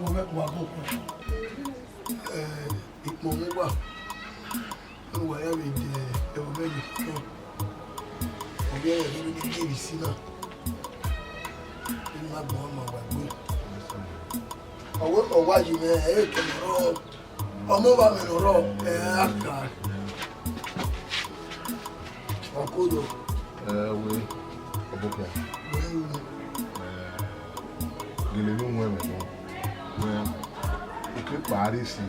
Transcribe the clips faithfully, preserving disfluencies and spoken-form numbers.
Wa mẹ wa bọ. Eh, ikpọnmwẹ wa. Wa ya vbe de ẹvbo mwẹ ye koko. Ọ ghi ẹre ne I ghi si na. I na gbẹn ọmọ wa gbe. Ọ wẹ, ọ wa yi mwẹ, ẹ i kẹ ne ọ rrọọ. Ọmọ vbe amwẹ ne ọ rrọọ, ẹ, a ka. Wa kodo. Ẹ, wẹ, Ọbokhian. Wẹ ru. Ẹ, gele ne u mu ẹmwẹ nọ. Wẹ, u ke kpa rre esi,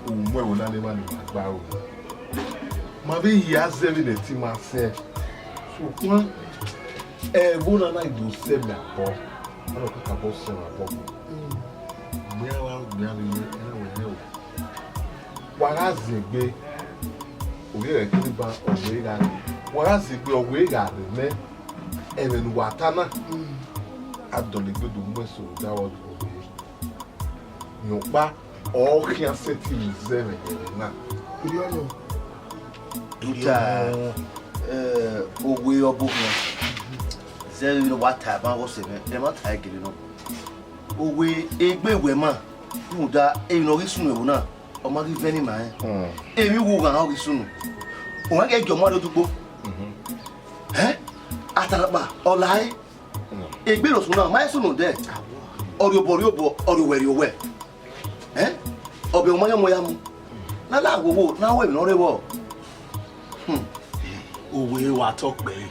u mu ẹvbo na ne emwa ni ma gba ru. Ma vbe hia zẹ vbene ẹtin ma sẹ. Sokpan, ẹvbo na na do sẹ mẹ abọ, ọ na kakabọ sẹ mẹ abọ. Mẹ a wa gbẹn vbe ye, ẹ na wẹ hẹ o. Wa gha zin egbe, ovbi ẹghẹ kiri ba ọ wẹ gha rre. Wa gha zin egbe, ọ wẹ gha rre nẹ, ẹmwẹ ne uwa ta na, a dọlegbe do mu ẹse rhunmwuda ọghe ovbi ẹre. Rẹn ọkpa, ọ khian sẹtin zẹ ẹmwẹ ne ẹmwẹ na. Erriọ nọ. Rita, eh, owe Ọbokhian, zẹ vbene wa ta ban vbe ọse mwẹ, ẹ ma ta gele nọ. Owe egbe wẹ ma, rhunmwuda emwi ne ọ ghi sunu ẹvbo na, ọ ma ghi vẹn ne ima rẹn. Emwi uwu ghan ọ ghi sunu. Ọ ma ghẹ gie ọmọ rre odugbo. Ẹ? Atanakpa, ọ la ẹe. Egbe ne ọ sunu na, ma i sunu dẹ. Ọ rhie obọ, rhie obọ, ọ rhie owẹ, rhie owẹ. Ẹ? Ọ bẹ ọmọ ya ọmọ ya mu. Na la wowo, na wẹ emwi ne ọ rre vbọ. Hmm. Owe wa tọ kpẹre.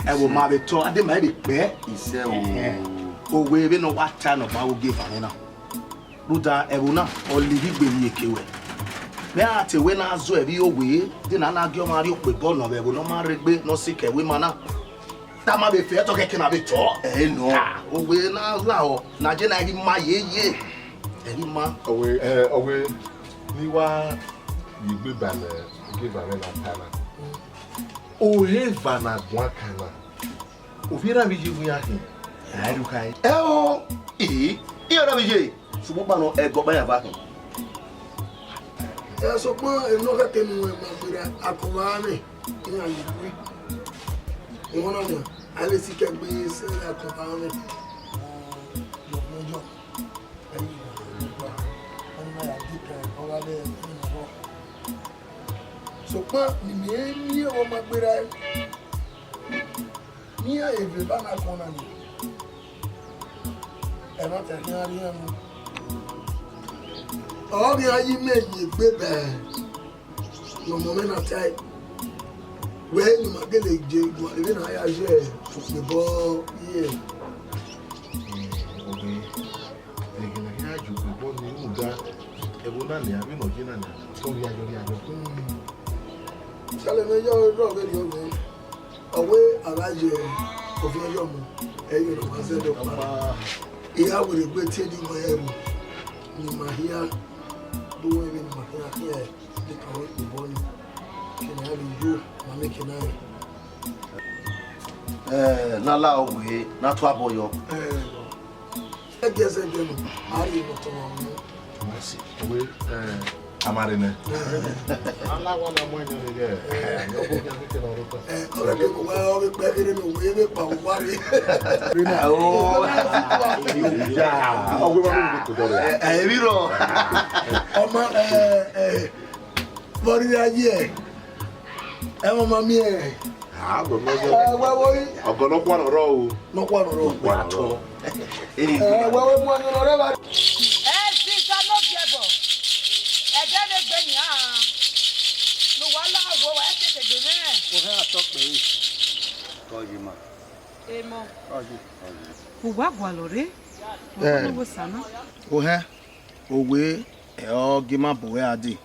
Ẹvbo ma vbe tọ, a de ma vbe kpẹ. Isẹ o. Ẹhẹn. Owe vbene ọ wa ta nọ ba ogie eva mwẹ na. Rhunmwuda ẹvbo na, ọ lighi gbe vbe iyeke wẹ. Mẹ a te wẹ na zọ ẹre owe, de na na gie ọmwa rrie okpebọ nọ vbe ẹvbo ne ọ ma rre egbe ne ọ sikẹ ẹvbo ima na. Te a ma vbe fẹ, te ọ kẹkẹ na vbe tọ. Ẹ nọ. Ah, owe na gha ọ, na je na ghi ma yeye. Ẹ ghi ma. Owe, ẹ, owe, ne I wa ye egbe ba ne ogie eva mwẹ na ta na. Ohe eva na guan kan na. Ovbi erha vbe iye iran khin, a i ru khare. Ẹ o, i, iran na vbe iye, sokpan ọkpa nọ, ẹgọ ọkpa iran vbe khin. Ẹ, sokpan emwi ne ọ khẹke ne uwẹ ma gberra akọnmwa mwẹ, iran ye egbe. Emwi na nian, a vbe sikẹ egbe sẹ akọnmwa mwẹ. Yọ, yọ, yọ. Ẹ, ọmọ ya dika, ọ gha vbe, ẹ, ọ gha vbe. Sokpan ne imẹ miẹn vbe ọ ma gberra ẹe, ne iran eve ba na kọn na ni, ẹmwata khian rri iran mu. Ọ ghi a ye imẹ ye egbe bẹẹ, ne ọmọ mwẹ na tae, wẹ ne ima gele je gualọ vbene a ya ye okpebọ ye. Owe, ẹghẹ ne a ya ye okpebọ ni rhunmwuda ẹvbo na nian, vbene ọ ye na nian, ọ rhiayọ rhiayọ. Sẹlẹ mwẹ ya ọre rrọọ vberriọ mwẹ. Ọ wẹ a gha ye ovbi ẹyọmọ, ẹ i re ne ọ ma zẹdẹ ọkpa. I gha werriegbe tie ne ima ẹvbo, ne ima hia, do wẹ vbene ima khian khian, de ka wẹ okpebọ ni, ke ne a vbe yo, ma miẹn eke na rẹn. Ẹ, ne a la owe, ne a tu abọ yọ. Ẹ, ẹgiẹ zẹgiẹ nọ, a rhie ne ọ tọn ọmwa unu. Owe, ẹ, a ma rre nẹ. A na wa na mu ẹyọ rre, ẹ, ọ bu khian keke ne ọ rre otọ. Ẹ, ọ rẹ keke uwa, ọ vbe kpẹ kherhe ne uwa vbe kpa uwa rre. Rre na. Oh. Ya, ọ wẹ ma vbe ko dọ rẹ. Ẹ, ẹ, emwi rọ. Ọma, ẹ, ẹ, vbe ọ rhirhi a ye, ẹ, ẹmwẹ ọ ma miẹn. Ah, but no, no. Ẹ, wẹ wo yi. Ọgọ nọkhua ne ọ rrọọ o. Nọkhua ne ọ rrọọ. Nọkhua ne ọ rrọọ. Ẹ, wẹ wo mu ọyọn ne ọ rre evba. Ẹ, sisa ne ọ biẹ bọ. Ẹdẹ vbe gbe nian. Ne uwa la wo, wa sese egbe mwẹ. Ohẹn atọ kpẹre. Kọ yi ma. Emọ. Kọ yi. Uwa gualọ rre. Ẹ. Uwa wo sa na. Ohẹn, owe, ẹ, ọ gie ima bu ẹre a dee.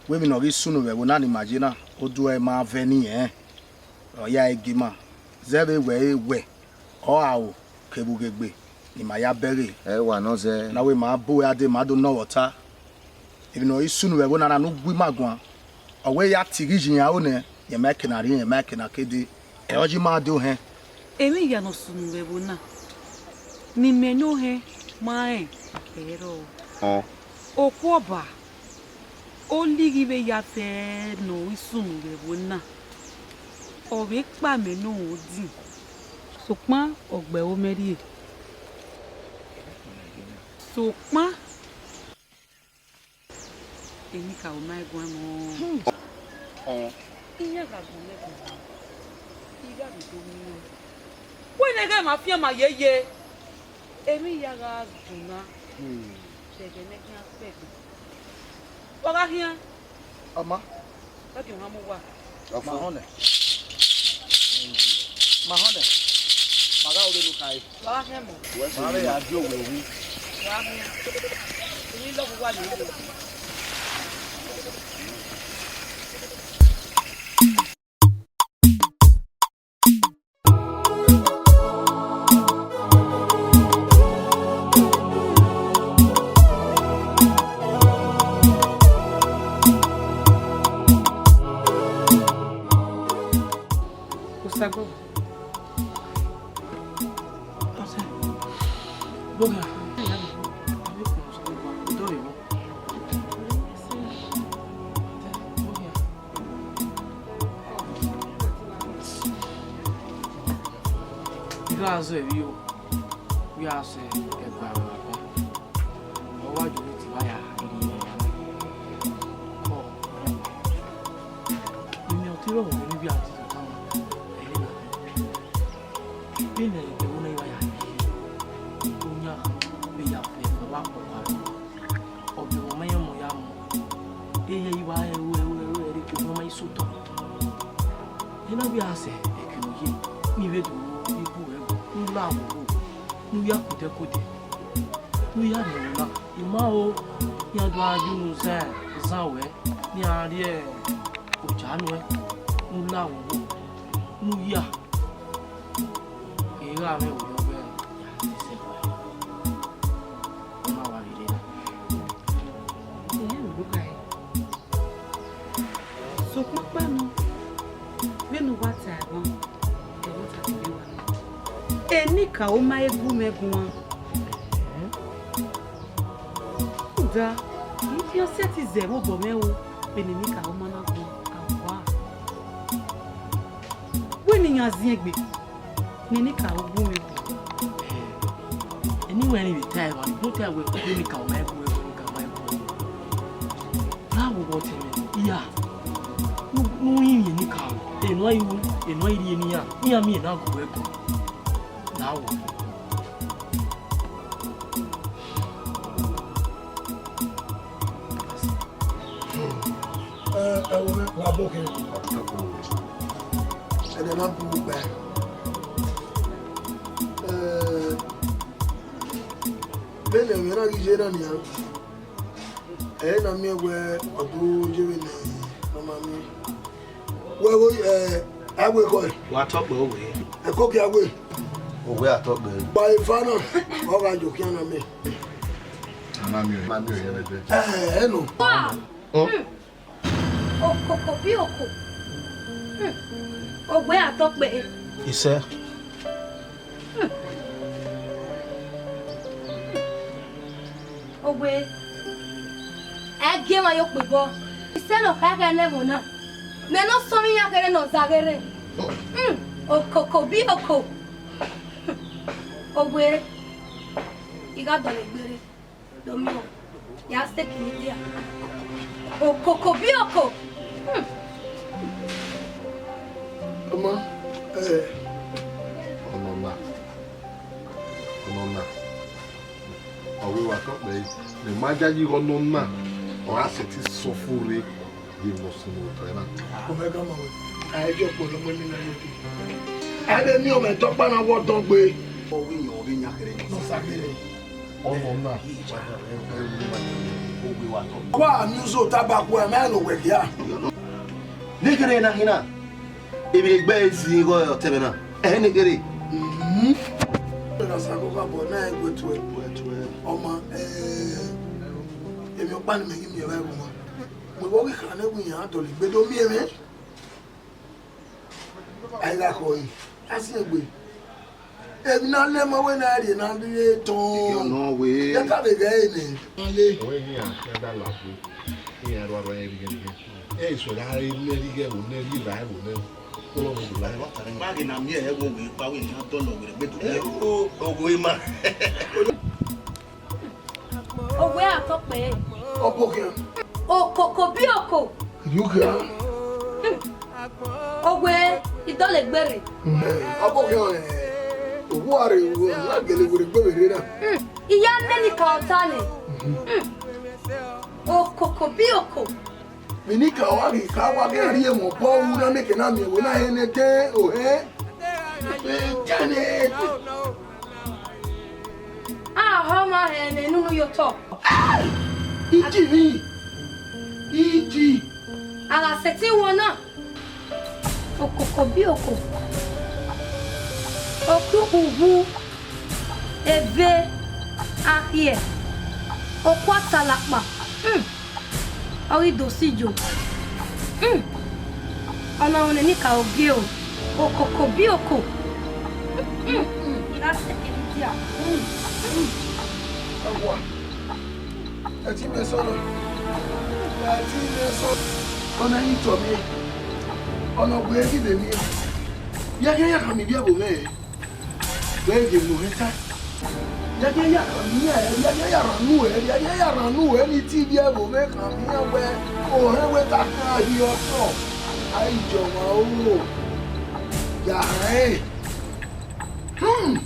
Wẹ emwi ne ọ ghi sunu vbe ẹvbo na ne ima ye na, oduẹ ma vẹ ne irẹn, ọ ya gie ima. Zẹ vbe wẹ ẹre wẹ, ọ aro kevbe ughegbe ne ima ya bẹghe. Ẹ wa nọ zẹ. Na wẹ ima bu ẹre a dee, ima do nọ vbe ọta. Emwi ne ọ ghi sunu vbe ẹvbo na na ne u gu ima guan, ọ wẹ ya tighi ye iran ro nẹ, rẹn ma eke na rri, rẹn ma eke na ke dee. Ẹ, ọ ye ima dee ohẹn. Emwi hia ne ọ sunu vbe ẹvbo na, ne imẹ ne ohẹn ma rẹn, ẹ i rrọọ. Họn. Okhuo ọba, ọ lighi vbe ya fẹ ne ọ i sunu vbe ẹvbo na, ọ vbe kpa mẹ ne ọ din, sokpan ọ gbe ẹvbo mẹ rrie. Sokpan, Enikaro ma i guan mọ. Iran gha gu mwẹ guan, I gha vbe do miẹn. Wẹ ne ẹghẹ ma fian ma yeye, emwi ya gha dun na, vbe ẹghẹ ne khian kpẹgbe. Wa gha khian. Ọ ma. Ọ ghi ohan mu uwa. Ma họn nẹ. Ma họn nẹ. Ma gha ru vbene u khare. Wa gha khian mọ. Wẹ ma vbe ya gie owe wu. Wa gha khian. Emwi love uwa lele. Osago. Ọsẹ. Bóga. Àbí kò sọ wá. Ọdọ rẹ wọ. I gha zẹ vbe o, u ya sẹ ẹguae vbe ọkpa. Ọ wa jọ ne te wa ya rhie. Kọ, imẹ ọtẹn rọvbọrọ ne I vbe a dee tama ẹre na. Vbene ẹvbo na i wa ya rhie, oyan vbe ya fẹ, ọ wa kpọkpa rre. Ọ biẹ ọmwa ma yan ọmọ ya mọ. Ehe i wa ẹro ẹro ẹro ẹre ke ọmwa ma i sotọ. Ena vbe a sẹ ẹki ne u ye, ne I vbe do ru ibu ẹre, ne u la vbe owo, ne u ya kudẹ kudẹ, ne u ya rhie ẹvbo na. I ma ho, iran do gha gie unu zan zan wẹ, ne iran rhie oja nuẹn, ne u la vbe owo, ne u ya. I gha mwẹ orhiọn wẹ ya sẹ ẹguae. Ọ ma wa rhie na. Irẹn vbe uka ẹre. Sokpan ọkpa nọ, vbene uwa ta ẹmwẹ, ẹmwata kevbe uwa. Enikaro ma i gu mwẹ guan. Rhunmwuda, I khian sẹtin zẹ vbe obọ mwẹ o, vbene Enikaro ma na guan, a wa. Wẹ ne iran ziẹn egbe, ne Enikaro gu mwẹ guan. Eni wẹ ne I vbe ta ẹre, I do ta ẹre wẹ Enikaro ma i gu mwẹ, Enikaro ma i gu mwẹ. Na wo vbe ọtẹn mwẹ, iya, ne u rinmwian Enikaro, enọ i ru, enọ i rhie ne iran, iran miẹn na gu ẹre guan. Na wo. Ẹ, ẹ wo mwẹ, wa bọ khin. Ẹdẹ na bu gbe. Ẹ, vbene ẹmwẹ na ghi ye na nian, ẹ i na miẹn wẹ ọ do ye vbene ọ ma miẹn. Wẹ vbo, ẹ, a wẹ ekhọe. Wa tọ kpẹ owe. Ẹko gie a wẹ. Owe a tọ kpẹ. Wa efa na, ọ gha yo khian na mẹ. A ma miẹn, ma miẹn ẹre ẹdẹ. Ẹ, ẹ nọ. Wa! Hmm. Okoko bi oko. Hmm. Owe a tọ kpẹ. Isẹ. Hmm. Owe, ẹ gie emwa ye okpebọ. Isẹ ne ọ kha gha nẹ ẹvbo na, mẹ ne ọ sọmwi iran kherhe ne ọ zagherhe. Hmm, okoko bi oko. Hmm, owe, I gha dọlegbe rre, do miẹn, ya sẹ kini dia. Okoko bi oko. Hmm. Ọma, ẹ, ọnọ na, ọnọ na. Ọ vbe wa tọ kpẹre, ne ima yayi igho nọ na, ọ ra sẹtin sẹ ọfo rre ye vbe ọ sunu otọ na. Ọ vbe gama wẹ, a i ye ọkpọlọ ọmọ emwi na ye dee. A i vbe miẹn ọmwa ẹdẹ ọkpa na wẹ ọdọn gbe. Ọ vbe yan, ọ vbe yan kherhe. Nọ sa kherhe. Ọmọ na. Wa miẹn uzo taba khuẹ, ma rẹn ne owẹ khia. Ne kherhe na khin na. Emwi ne egbe ẹre zin igho ọtẹn mwẹ na, ẹhẹn ne kherhe. Mhm. Ọna sa koko abọ na ẹguẹ tuẹ. Ọma, eh, emwi ọkpa ne imẹ ghi miẹn vbe ẹvbo mwa. Mu igho ghi kha ne ẹvbo iran dọlegbe do miẹn mwẹ. A i gha khọe, a siẹn egbe. Emwi ne a lẹ ma wẹ ne a rhie ne a rhie tọn. Iye ọnọ wẹ. Ya ka vbe ghẹ ẹre nẹ. Ọwẹ hin a khian da la gbe. Iran rua rua ẹre gẹgẹ. Ẹ i suẹn gha re ne ẹre gẹgẹ, ne ẹre ra ẹvbo nẹ. Kọlọ mu do la. Ma ghi na miẹn ẹvbo wẹ kpa wẹ ne a dọlọ wẹ gbe do. Ẹ o, o wẹ ma. Ẹ Ọbokhian. Okoko bi oko. Iyukhia. Owe, idọlegbe rre. Ọbokhian, owa rre, a gele werriegbe vberriọ na. Hmm, I ya nene ka ọta nẹ. Hmm. Okoko bi oko. Vbene I ka wa ghi ka wa ghe rhie mwẹ obọ ru na, mẹ ke na miẹn wẹ na hẹ nẹ ke ohẹn. Kẹnẹ. A họmwa hẹ ne nunu ye otọ. Iji vbi, iji. A gha sẹtin wọn na. Okoko bi oko. Okpukpu wu. Eve, akhiẹ, okuatalakpa, hmm, ọ ghi do si yo. Hmm. Ọna ọnii ne I ka ogie o, okoko bi oko. Hmm, hmm, I gha sẹ kẹ ne I dia. Hmm, hmm. Awa, ẹtin mẹ sọnọ, ẹtin mẹ sọnọ. Ọna i tọ mẹ, ọna wẹ ghi vbe miẹn. Ya khian ya khama ivbi ẹvbo mwẹ. Wẹ ghe ne ohẹn ta. Ya khian ya khama iran, ya khian ya rhan unu ẹre, ya khian ya rhan unu ẹre ne I te ivbi ẹvbo mwẹ khama iran wẹ, ohẹn wẹ ta khian hi ọtọ. A i jẹ ọmwa oro. Ya rẹn. Hmm.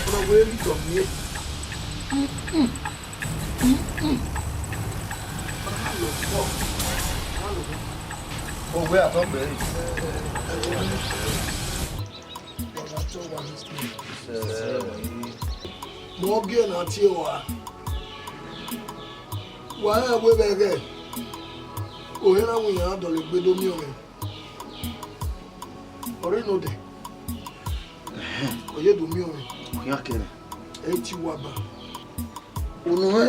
Ọna wẹ ghi tọ miẹn. Hmm, hmm. Owe atọ gbe ẹre. Mẹ ọ gie na tie ua. Wa rẹn wẹ vbe ẹghẹ, ohẹn na winna dọlegbe do miẹn ọmwẹ. Ọ rre ne odẹ, ọ ye do miẹn ọmwẹ. Khian kẹrẹ. Ẹ i tie uwa ba. Unu mwẹ,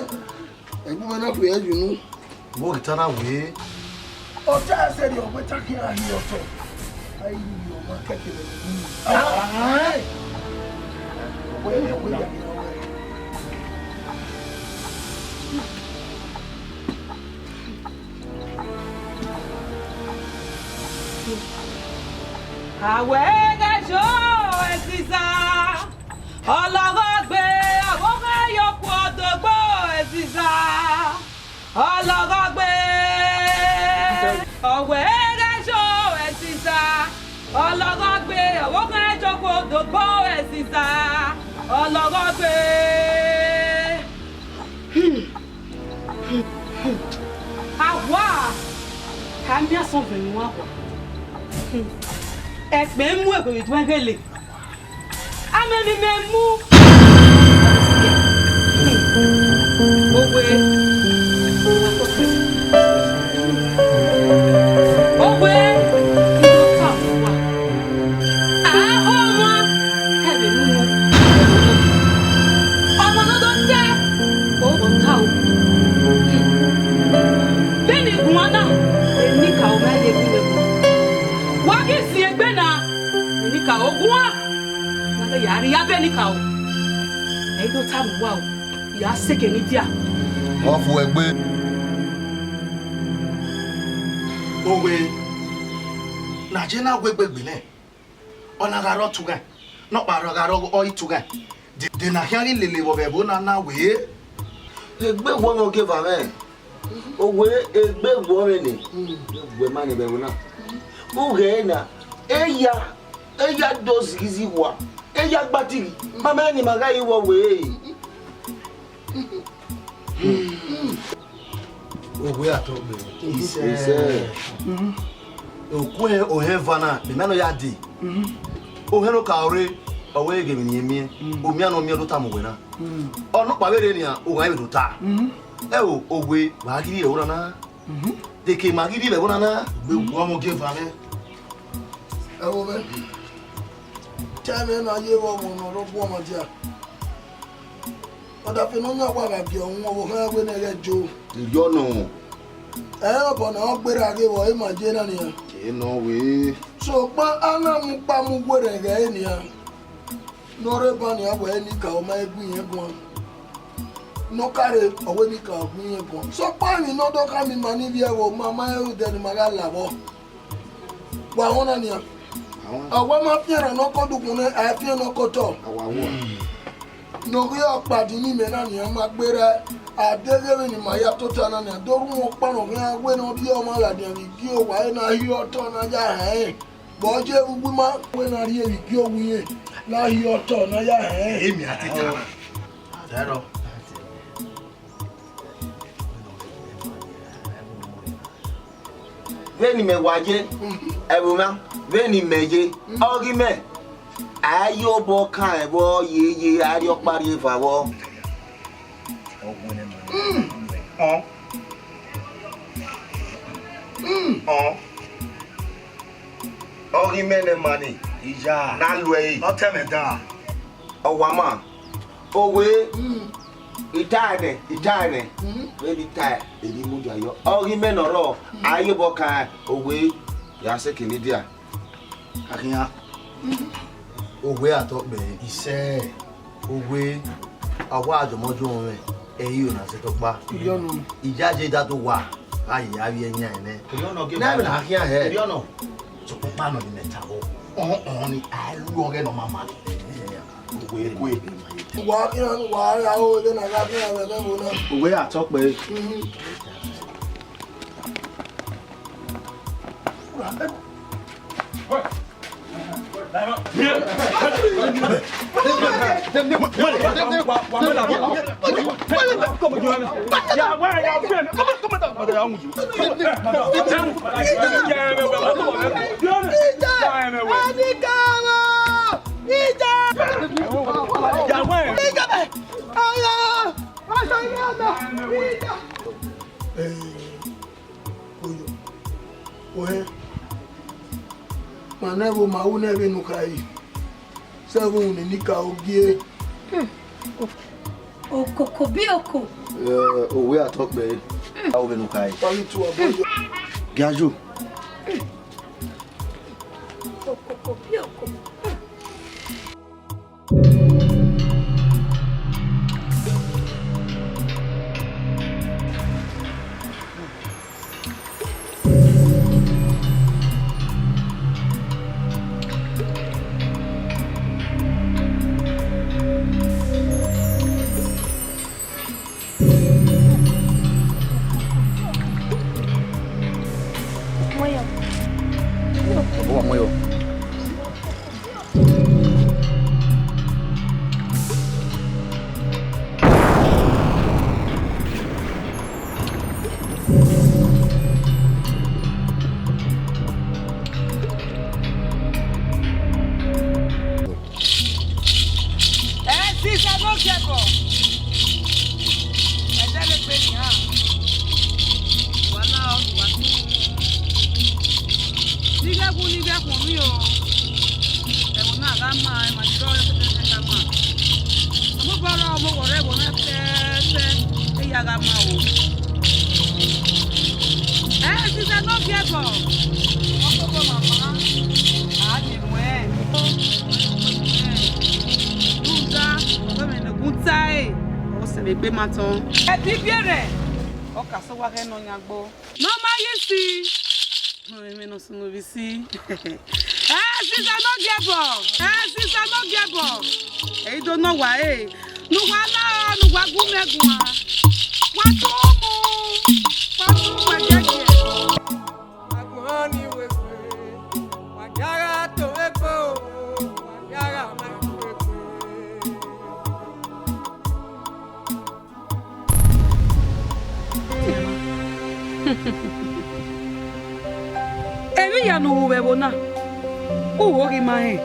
ẹgbẹe mwẹ na khuẹ ye unu. Vbọ ghi ta na wẹẹ? Ọ ta ẹsẹ rriọ, wẹ ta khian ra hiẹ ọtọ. A i ru ọmwa kẹkẹ vbe ẹvbo unu. Ai! Wẹ, wẹ, wẹ, wẹ. Awẹ ghẹ yo Ẹziza, ọlọghọ gbe, ọvbokhan yo ku odogbo Ẹziza, ọlọghọ gbe, ọwẹ ghẹ yo Ẹziza, ọlọghọ gbe, ọvbokhan yo ku odogbo Ẹziza, ọlọghọ gbe. Awa, ka miẹn asọn vbe ne uwa wa. Ẹkpẹn mu egbe vbe iduẹn ghele. Amẹ ne imẹ mu. Owe, owe, I do ta uwa. A ho ọmwa hẹvbe ne unu. Ọmwa ne ọ do te, ọ do ta o. Vbene I guan na, enikaro ma ye gu mwẹ guan. Wa ghi si egbe na, enikaro guan. Na ghe ya rhie abọ enikaro. Ẹ i do ta vbe uwa o, ya sẹ ke ne I dia. Ọ fu ẹgbe. Owe, ne a je na gu egbe gbe nẹ, ọ na gha rre ọtughan, nọkpa rọ gha rre ọ i tughan. De, de ne a khian ghi lele vbe ẹvbo na na wẹẹ? Egbe wọọ mwẹ ogieva mwẹ. Owe, egbe wọọ mwẹ nẹ. Egbe ma nẹ vbe ẹvbo na. Ughẹ na, eya, eya do zighi zighi wa. Eya gba tighi. Ma mẹ ne ima gha yi wọ wẹẹ. Owe atọ gbe. Isẹ. Isẹ. Oku ohẹn eva na, mẹ ma nọ ya dee. Ohẹn ne okaro rre, ọ wẹ ghe emwi ne irẹn miẹn, omian ne ọ miẹn do tama uwẹ na. Ọnọkpa vbe rre nian, oghẹn vbe do ta. Ẹo, Owe, wa ghi rri ẹvbo na na. De ke ima ghi rri vbe ẹvbo na na. Egbe wọọ mwẹ ogieva mwẹ. Ẹvbo mwẹ. Te ẹmwẹ na ye vbe ọmọ ne ọ rre ọgua ọmwa dia. Ọdafẹn ne ọ yan wa gha biẹ uhunmwu ọvbokhan wẹ ne ẹ ghẹ jo. Iyọ nọ. Ẹ, obọ ne ọ gberra ghe vbe ima ye na nian. Ke nọ wẹẹ. Sokpan a na mu ukpa mu werriẹ ẹghẹ ẹre nian. Ne ọ rre ban nian wẹẹ enikaro ma gu irẹn guan. Ne ọ ka rre, ọ wẹ enikaro gu irẹn guan. Sokpan emwi ne ọ do khama ima ne ivbi ẹvbo ma ma rẹn odẹ ne ima gha la vbọ. Wa họn na nian. Awa ma fian erha ne ọ kọ dukhunmwu nẹ, a i fian ne ọ kọ otọ. Awa wua. Ne ọ ghi ọkpa di ne imẹ na nian ma gberra, a deghẹ vbene ima ya tota na nian, do rhunmwuda ọkpa ne ọ khian wẹ ne ọ rhie ọmwa ladian vbe igie owa ẹre na hiẹ otọ na ya hẹn ẹre. Vbe ọ ye vbe uwu ima wẹ na rhie vbe igie owa irẹn na hiẹ otọ na ya hẹn ẹre. Emi a te ta na. Zẹrọ. Vbene imẹ wa ye, ẹvbo na, vbene imẹ ye, ọghe imẹ, a ye obọ kan ẹvbo ye ye, a rhie ọkpa rhie eva vbọ. Ọ. Ọ. Ọghe imẹ ne ma ni, iya, na lu ẹre. Ọ tẹ mwẹ dan. Ọ wa ma. Owe, mm, ita ẹnẹ, ita ẹnẹ. Mm. Vbene ita emwi mudia yọ. Ọghe imẹ ne ọ rrọọ, mm, a ye obọ kan owe, ya sẹ kene dia. Akhian. Mm. Owe a tọ kpẹre. Isẹ. Owe, a wa jọmọ jọ mwẹ, ẹ i re na sẹ tọkpa. Iyọnu. Iyaje da do wa, a ye avbiẹ yan nẹ. Iyọnu ọgẹ. Ne ẹmwẹ na khian hẹ. Iyọnu. Sokpan ọkpa nọ ni mẹ ta vbọ. Ọhọn, ọhọn ni, a i lu ọghẹ ne ọ ma ma. Owe kue. Wa khian, wa ra ho, ebe na gha khian vbe ẹvbo na. Owe a tọ kpẹre. Mhm. Oyo, wẹ, ma nẹ vbe ma ru nẹ vbene u khare, sẹ vbe uhunmwu ne I ka gie. Hmm. Okoko bi oko. Eh, owe a tọ kpẹre. Hmm. A ru vbene u khare. Wa ghi tu abọ yo. Gia yo. Hmm. Okoko bi oko. Hmm. Ọ wa mu ẹre. Ẹziza ne ọ giẹbọ. Ẹdẹlegbe nian. Wa na ọ, wa tu. Ni ghẹ wu, ni ghẹ khuọnmwi o. Ẹvbo na gha ma, ẹmwa ni rrọọ rẹpẹtẹ gha ma. Ọmobọ rrọọ, ọmọ wọ rre ẹvbo na fẹfẹ, e ya gha ma o. Ẹ, Ẹziza ne ọ giẹbọ. Ọ koko mama, a ni ruẹn. Rhunmwuda, ọghe mwẹ ne ogun tae, ọ sẹ vbe egbe ma tọn. Ẹdẹ ibiẹrẹ, ọ ka sẹ owa ghẹ ne ọ yan gbo. Ne ọ ma ye isi. Ẹmwẹ ne ọ sunu vbe isi. Ẹ, Ẹziza ne ọ giẹbọ. Ẹ, Ẹziza ne ọ giẹbọ. Ẹ i do nọ wa re. Ne uwa la, ne uwa gu mẹ guan. Wa tu mu. Wa tu mu ẹgiẹgiẹ. Agbọn ni wegbe. Wa ya gha to egbe o. Wa ya gha ma wegbe. Emwi hia ne u ru vbe ẹvbo na, u ho ghi ma rẹn,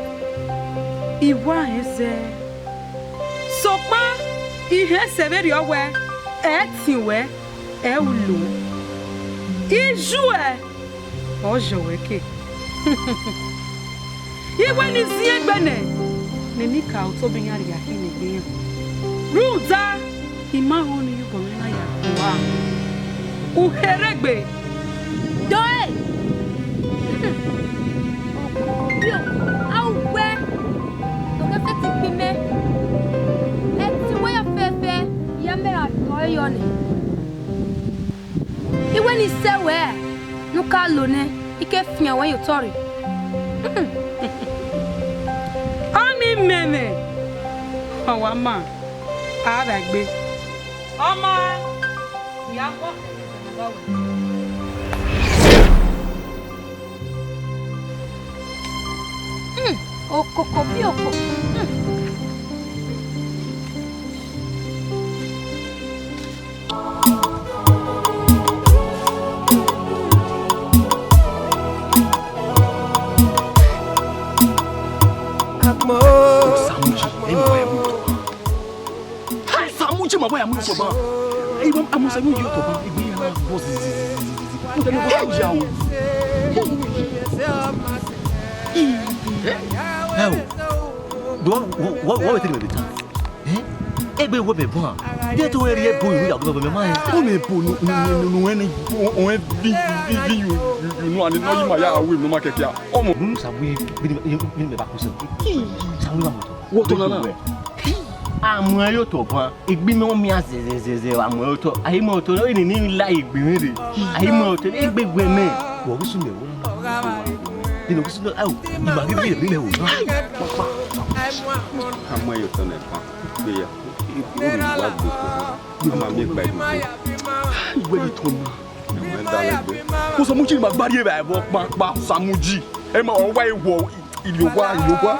I wa rẹn zẹ. Sokpan I hẹn sẹ vberriọ wẹ, ẹ tin wẹ, ẹ u lo. I ju ẹ, ọ yọ wẹ ke. I wẹ ne I ziẹn egbe nẹ, ne Enikaro tobọ iran rhia khin ne egbe iran. Rhunmwuda, I ma ho ne iyobọ mwẹ na ya kua. U kherhe egbe. Dọe! Okoko bio, a u wẹ, do ke fẹti kpi mẹ. Ẹtin wẹ ya fẹfẹ, I ya mẹ ra dọe yọ nẹ. I wẹ ne I sẹ wẹ, ne u ka lo nẹ, I ke fian wẹ ye otọ rre. Ọnii mẹ mwẹ, ọ wa ma. A vbe gbe. Ọmọ, ya kọ. Hmm, okoko bi oko. Hmm. Akpọ. Samuji, ẹ mọ ẹ mọ. Samuji ma wa ya mu otọ ban. Ẹ, Samuji ya mu otọ ban. Egbe ya na gbọ zizizizizi. Mo tẹle wa ya o. Ẹ o. Do wa wa wa tẹle me tan. Ẹ? Egbe wo me bọ. Ye to eri ebo iru ya gbọ me ma. O me bo nu nu nu nu eni. O e vi vi vi yu yu nu ani no yi ma ya we nu ma kẹkẹ. Ọmọ. Nu sa we bi ni bi ni me ba ko so. Sa we ba mo to. Wo to na na. A mu ẹ ye otọ ban, egbe mẹ ọ miẹn zẹzẹzẹzẹ, a mu ẹ ye otọ, a i mu ẹ ye otọ, eni ni la egbe mwẹ rre, a i mu ẹ ye otọ, egbe wẹ mẹ. Wẹ ọ ghi sunu ẹvbo na, eni ọ ghi sunu, ao, ima ghi rhie egbe mẹ ho. A mu ẹ ye otọ nẹ ban, gbe ya, u rhie wa gbe ko, a ma miẹn gba egbe. Iwẹ ye otọ na. Ẹmwẹ da lẹ egbe. Ko Samuji ma gba rhie vbe ẹvbo kpakpa, Samuji. Ẹ ma, ọ wa ewo. Ilogua, ilogua.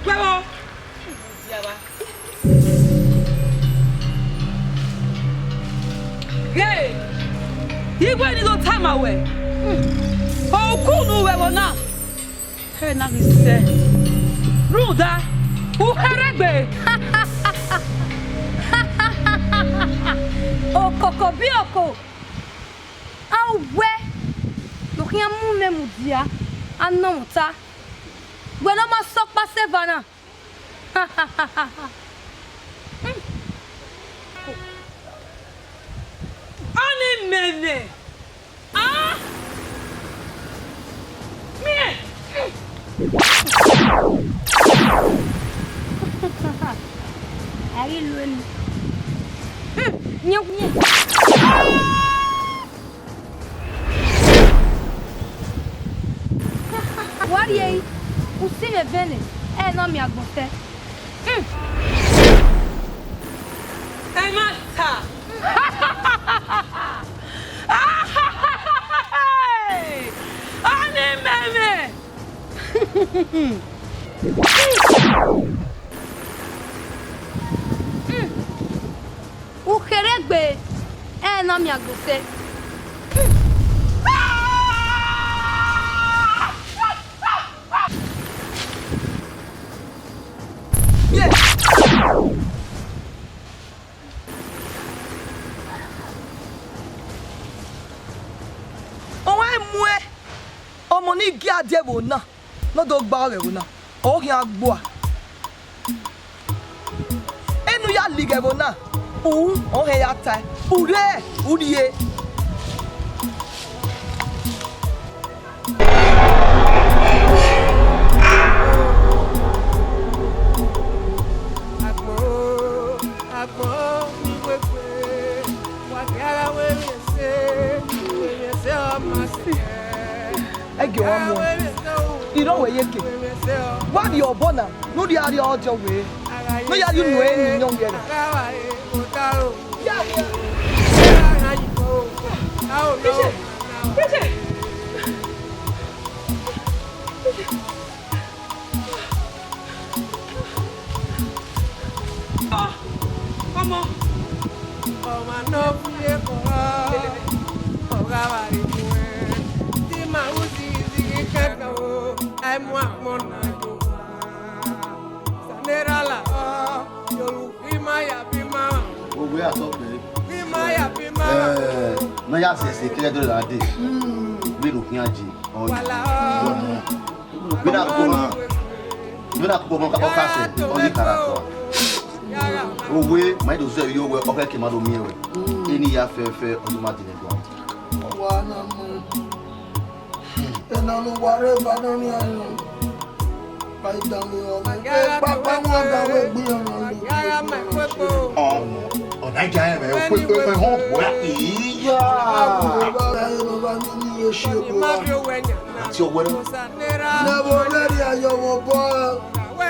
Wẹ vbọ? Ghe, ighe ni do tama wẹ, okunu vbe ẹvbo na. Ẹ na ghi sẹ, rhunmwuda u kherhe egbe. Okoko bi oko, a wẹ ne u khian mu mwẹ mudia, a nọ mwẹ ota, wẹ ne ọ ma sẹ ọkpa sẹ eva na. Ọni mẹ nẹ. Ah! Miẹn! A ghi lu eni. Hmm, yẹn, yẹn. Wa rhie ẹre, u si mwẹ vbene, ẹ ne ọ miẹn agbọn fẹ. Hmm. Ẹ ma ta. Ọni mẹ mwẹ. Hmm. U kherhe egbe, ẹ ne ọ miẹn agbọn fẹ. Ọ wa mu ẹ, ọmọ ni gie a die ẹvbo na, ne ọ do gba vbe ẹvbo na, ọ khian gbua. Enu ya lighe ẹvbo na, u ọ hẹn ya tae, u rre, u rrie. Ẹgie wa mu, irọ wẹ ye ke. Wa rhie obọ na, ne u rhie arria ọdiọn wẹ, ne u ya rhie unu ẹre ni iyọn wẹ rẹ. Ọmọ. Ọmọ ne ọ fi ekhọe, ọ gha vbe rre muẹn. Te ima ru zighi zighi kẹkan o, a i mu agbọn na yo owa. Sanera la ọ, yolu ghi ma ya bi ma. Owe asọkpẹre. Ghi ma ya bi ma. Eh, na ya sẹse kẹrẹ dọlọ na dee. Vbene u khian je, ọ yi. Wala ọ. Vbene a koko ma, vbene a koko ma, ọ ka sẹ, ọ yi kara tọa. Owe, ma i do zẹ vbe iyọe wẹ, ọ khẹke ma do miẹn wẹ. Eni ya fẹfẹ, ọ do ma dine guan. Wa na mu. Ena ne uwa rre eva na ni ayan. Ba i dan vbe ọmọ. Ekpakpa wan dan vbe egbe iran na lo. Ọ, ọ na ja ẹmwẹ, ehọn gua. Iya. Aba vbe eva na ni Oshi ebo ra. Ati ọwẹ na. Ne ẹvbo rhẹrhia ye ọmwa obọ, ẹ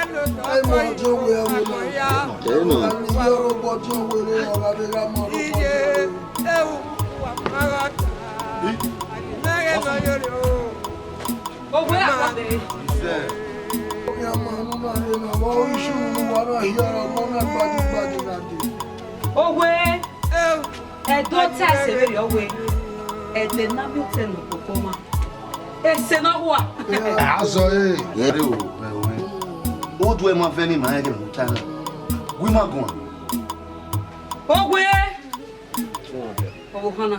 i mọ ọdiọn wẹ ẹvbo na. Ẹ nọ. Ani ye ọrọbọ ọdiọn wẹ ne ọ gha vbe gha ma ọrọbọ ọdiọn wẹ. Owẹ agbade. Ọ ghi a ma unu na rre na, vbe ọ ghi sunu ne uwa na hiara ọmọ na gbadigbadi na dee. Owẹ. Ẹdẹ ọta ẹse vberriọ wẹẹ, ẹdẹ ne a miẹn otọ ne okpokpo ọmwa, ẹse ne ọ hua. Azọ ẹre. Ẹre o, ẹre o. Oduẹ ma vẹ ne ima rẹn ghe ne u ta na. Gu ima guan. Owẹ, ọvbokhan na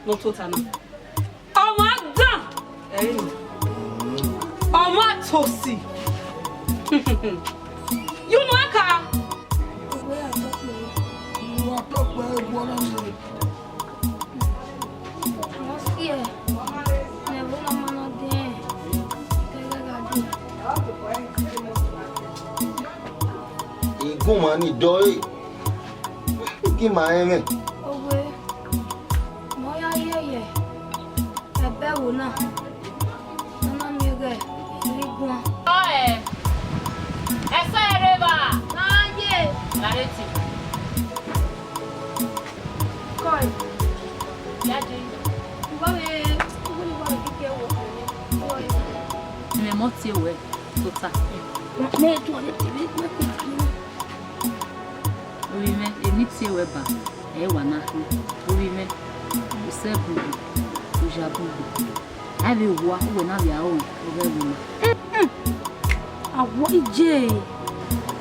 ne ọ tota na. Ọmwa dan ẹre nọ. Ọmwa tosi. You know aka. Uwa tọkpẹ, uwa tọkpẹ, uwa na se. Wọ́n sì ẹ̀ lẹ́wọ́ ọmọ náà dé ẹ̀ tẹ́lẹ̀ gàdú. Igunmwa ni dọe, igi ma rẹn mwẹ. Owe, mọ ya yeye ẹbẹ ẹvbo na, ne ọ na miẹn ighẹ erha guan. Ọ ẹ, ẹsẹ ẹre evba. Gha ye. Gha rre tie. Kọe. Ya je. Uwa vbe, uwa vbe kike wo. Mẹ mọ tie wẹ tota. Mẹ tuẹ tie vbe, mẹ tuẹ tie. Ovbi mwẹ, emwi tie wẹ ba, ẹ wa na khin. Ovbi mwẹ, usẹ bugbo, uya bugbo. A vbe hua, uwẹ na vbe aro, ọ ghẹ ru na. Awọ ije.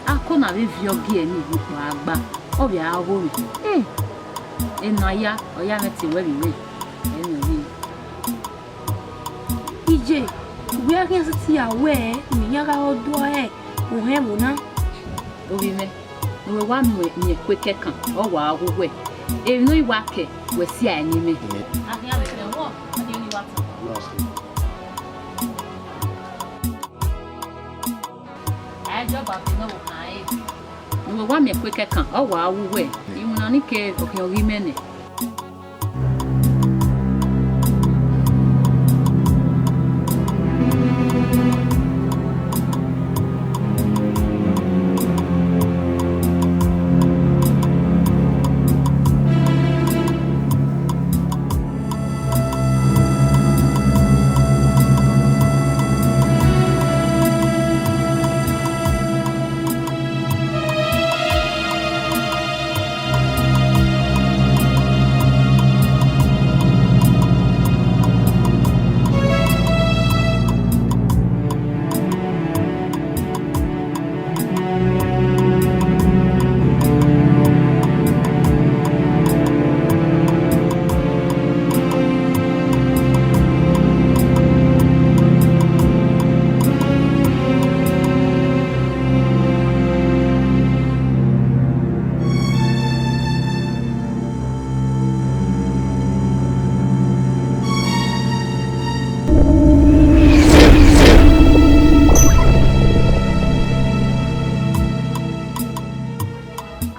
Ako na vbe viọ gie ni vbe ukpo agba, ọ vbe a gho mwẹ. Ena ya, ọ ya mwẹ te wẹ vbe mwẹ. Ẹ nọ vbe. Ije, wẹ a khian siti ya wẹ, mẹ iran gha rre ọdọ ẹre, ohẹn ẹvbo na. Ovbi mwẹ, ne uwẹ wa miẹn, miẹn ẹko kẹkan, ọ wa ghu wẹ, emwi ne ọ i wa kẹ, wẹ si a ẹnimẹ. A khian vbe kẹ wọn, a khian ni wa tọn. A i jọba vbe ne ọvbokhan ẹre. Ne uwẹ wa miẹn ẹko kẹkan, ọ wa ghu wẹ, iwinna ni ke ọkhian ọghe imẹ nẹ.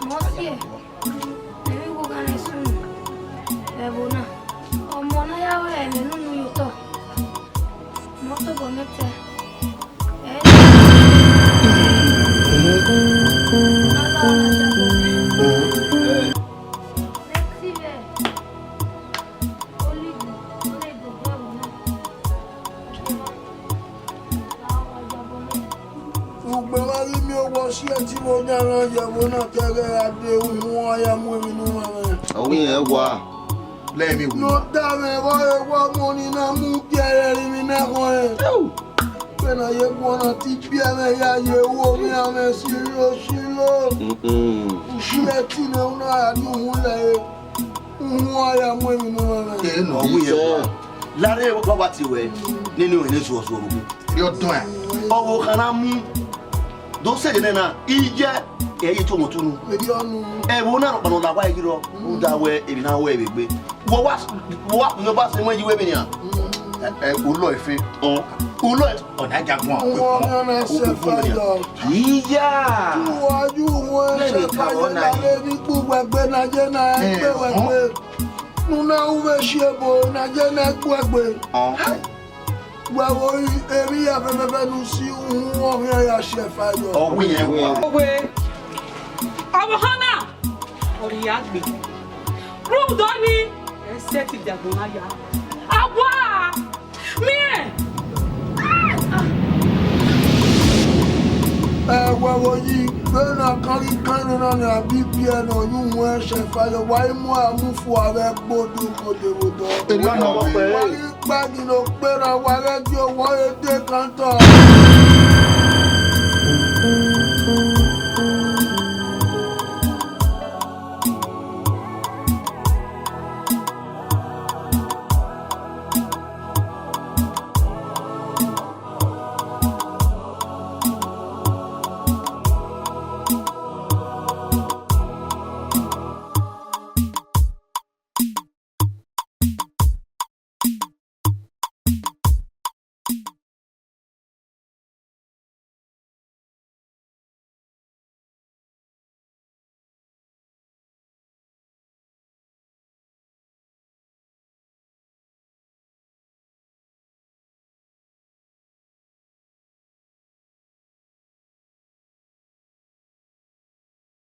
Mọsiẹ, emwi ighoghanre sunu vbe ẹvbo na, ọmọ ne a ya ru ẹmwẹ ne unu ye otọ, mẹ tobọ mwẹ tẹ. Ugbe wa ghi miẹn owa ọsiẹti vbe oyan na ye ẹvbo na, te ẹghẹ ra de uhunmwu a ya mu emwi ne uwa mwẹ. Ọ wẹ irẹn wa. Let me win. Ne ọ da mwẹ vbe ọ re wa mu ọni na mu gie ẹre rinmwi na khọn ẹn. Vbene a ye guan na te ibiẹmwẹ ya ye ru ovbi amwẹ siro siro. Mm-mm. Ushi ẹtin ne u na ra di uhunmwu lẹ re. Uhunmwu a ya mu emwi ne uwa mwẹ. Ke nọ wẹ irẹn wa. Lare wa wa tie wẹ, nene ọnrẹn ne zuọ zuọ vbe ogun. Rhie ọdọn ẹn. Ọvbokhan na mu. Do sẹ nene na, iye, ẹ ye to wọn tunu. Vbe ọnu. Ẹvbo na rhọkpa ne ọ la wa yi rrọọ, rhunmwuda wẹ emwi na wẹ vbe egbe. Wọ wa, wọ wa kun ọba sẹ mọ yi wẹ vbe nian. Ẹ, ẹ, u lọ efe. Ọ. U lọ efe. Ọ na ja guan. Wọ na na sẹ fa yọ. Iya. Ju wa ju wọn sẹ fa yọ na le ni kpu wẹ gbe na ye na ẹ gbe wẹ gbe. Unu na ru vbe si ebo na ye ne ẹkpo ẹgbe. Wẹ wo emwi ya fẹfẹfẹ ne u si uhunmwu ọghe ya si ẹfa yọ. Ọ wẹ irẹn wa. Owe, ọvbokhan na, ọ rhie ya gbe. Rhunmwuda ọnii, ẹ sẹtin diagbọn na ya. A wa miẹn. Ẹwẹ vbe oyi, vbene a kan ghi kan nena ne a bi biẹ ne ọ ye uhunmwu ẹse ẹfa yọ, wa i mu a mu fua vbe ẹkpo do ko de vbe odọ. Erriọ nọ. Wa ghi kpa ghi ne okpe na, wa ghẹ gie owa ọre de kan tọ.